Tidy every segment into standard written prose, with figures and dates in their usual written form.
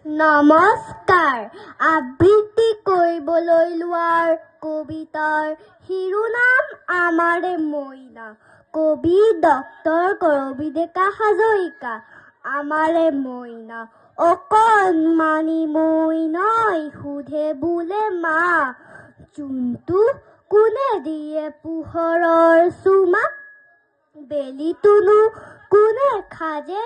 নমস্কাৰ। আবৃত্তি কৰিবলৈ লোৱাৰ কবিতাৰ শিৰোনাম "আমাৰে মইনা"। কবি ডক্টৰ কৰবী ডেকা হাজৰিকা। আমাৰে মইনা। অকণমানি মইনাই সোধে বোলে, "মা, জোনটো কোনে দিয়ে পোহৰৰ চুমা? বেলিটোনো কোনে সাজে?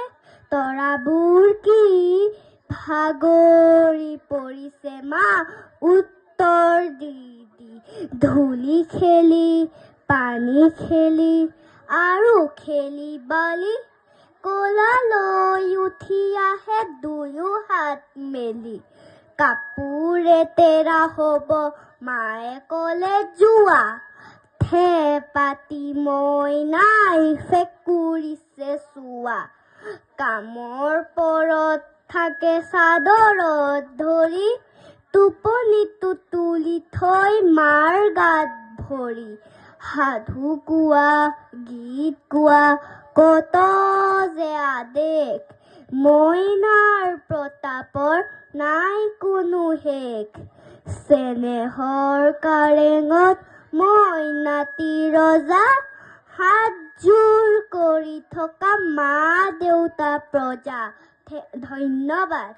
তৰাবোৰ কি ভাগৰি পৰিছে মা, উত্তৰ দি দি?" ধূলি খেলি, পানী খেলি আৰু খেলি বালি, কোলালৈ উঠি আহে দুয়ো হাত মেলি। কাপোৰে তেৰা হ'ব, মায়ে ক'লে, যোৱা। ঠেহ পাতি মইনাই ফেকুৰিছে চোৱা। কামৰ পৰত থাকে চাদৰত ধৰি, টোপনিটো তুলি থৈ মাৰ গাত ভৰি। সাধু কোৱা, গীত গোৱা, কত যে আদেশ, মইনাৰ প্ৰতাপৰ নাই কোনো শেষ। চেনেহৰ কাৰেঙত মইনাটি ৰজা, হাতযোৰ কৰি থকা মা দেউতা প্ৰজা। ধন্যবাদ।